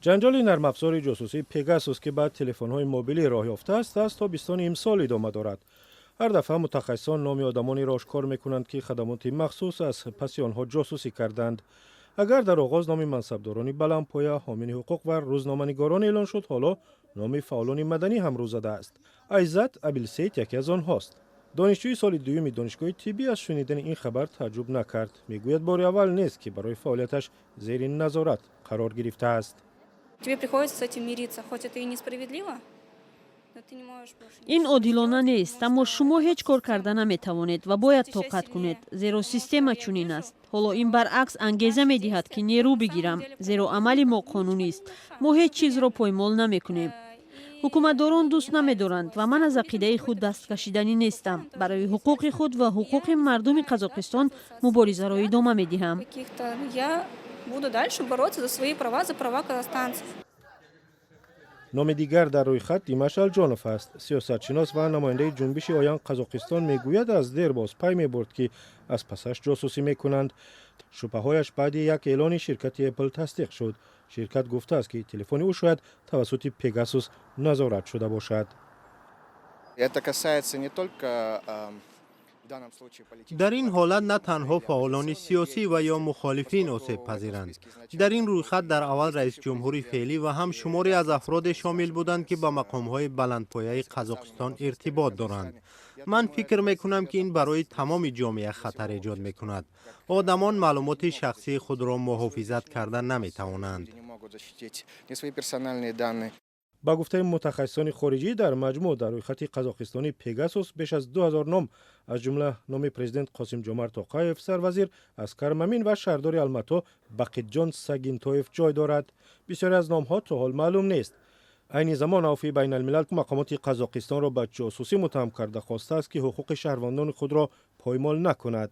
Ҷанҷоли нармафзори ҷосусии Пегасус, ки ба телефонҳои мобилӣ роҳ ёфтааст, аз тобистони имсол идома дорад. Ҳар дафъа мутахассисон номи одамонеро ошкор мекунанд, ки хадамоти махсус аз паси онҳо ҷосусӣ карданд. Агар дар оғоз номи мансабдорони баландпоя, ҳомини ҳуқуқ ва рӯзноманигорон эълон шуд, ҳоло номи фаъолони маданӣ ҳам рӯ задааст. Айзат Абилсейт яке аз онҳост. Донишҷӯи соли дуюми донишгоҳи тиббӣ аз шунидани ин хабар тааҷҷуб накард. Мегӯяд, бори аввал нест, ки барои фаъолияташ зери назорат қарор гирифтааст. Тебе приходится с этим мириться, хоть это и несправедливо, но ты не можешь больше. Ин одилона нест, аммо шумо ҳеҷ кор карда наметавонед ва бояд тоқат кунед, зеро система чунин аст. Ҳоло ин баръакс ангеза медиҳад, ки нерӯ бигирам, зеро амали мо қонунист. Мо ҳеҷ чизро поймол намекунем. Ҳукуматдорон дӯст намедоранд ва ман аз ақидаи худ дасткашиданӣ нестам. Барои ҳуқуқи худ ва ҳуқуқи мардуми Қазоқистон муборизаро идома медиҳам. Каких-то я буду дальше бороться за свои права, за права казахстанцев. Номи дигар дар рӯйхат Димаш Алҷонов аст. Сиёсатшинос ва намояндаи ҷунбиши Оян Қазоқистон мегӯяд, аз дербоз пай мебурд, ки аз пасаш ҷосусӣ мекунанд. Шубҳаҳояш баъди як эълони ширкати Apple тасдиқ шуд. Ширкат гуфтааст, ки телефони ӯ шояд тавассути Пегасус назорат шуда бошад. Это касается не только в данном случае политических. Дар ин ҳолат на танҳо фаъолони сиёсӣ ва ё мухолифин осебпазиранд. Дар ин рӯйхат дар аввал раисҷумҳури феълӣ ва ҳам шуморе аз афроде шомил буданд, ки ба мақомҳои баландпояи Қазоқистон иртибот доранд. Ман фикр мекунам, ки ин барои тамоми ҷомеа хатар эҷод мекунад. Одамон маълумоти шахсии худро муҳофизат карда наметавонанд. Не могут защитить ни свои персональные данные. Ба гуфтаи мутахассисони хориҷӣ, дар маҷмӯъ дар рӯйхати қазоқистони Пегасус беш аз 2000 ном, аз ҷумла номи президент Қосимҷомарт Тоқаев, сарвазир Аскар Мамин ва шаҳрдори Алмато Бақитҷон Сагинтоев ҷой дорад. Бисёре аз номҳо то ҳол маълум нест. Айни замон Авфи байналмилал мақомоти Қазоқистонро ба ҷосусӣ муттаҳам карда, хостааст, ки ҳуқуқи шаҳрвандони худро поймол накунад.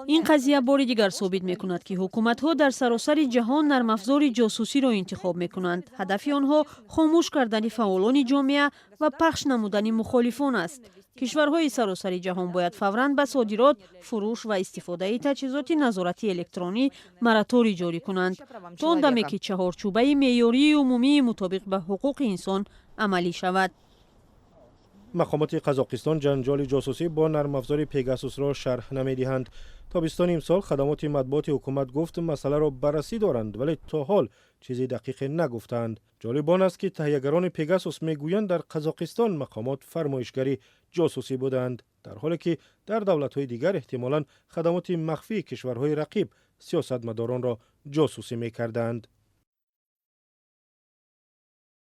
Ин қазия бори дигар собит мекунад, ки ҳукуматҳо дар саросари ҷаҳон нармафзори ҷосусиро интихоб мекунанд. Ҳадафи онҳо хомӯш кардани фаъолони ҷомеа ва пахш намудани мухолифон аст. Кишварҳои саросари ҷаҳон бояд фавран ба содирот, фурӯш ва истифодаи таҷҳизоти назоратии электронӣ мораторий ҷорӣ кунанд, то он даме ки чаҳорчӯбаи меъёрии умумии мутобиқ ба ҳуқуқи инсон амалӣ шавад. Мақомоти Қазоқистон ҷанҷоли ҷосусӣ бо нармафзори Пегасусро шарҳ намедиҳанд. Тобистони имсол хадамоти матбуоти ҳукумат гуфт, масъаларо баррасӣ доранд, вале то ҳол чизи дақиқе нагуфтаанд. Ҷолиб он аст, ки таҳиягарони Пегасус мегӯянд, дар Қазоқистон мақомот фармоишгари ҷосусӣ буданд, дар ҳоле ки дар давлатҳои дигар эҳтимолан хадамоти махфии кишварҳои рақиб сиёсатмадоронро ҷосусӣ мекарданд.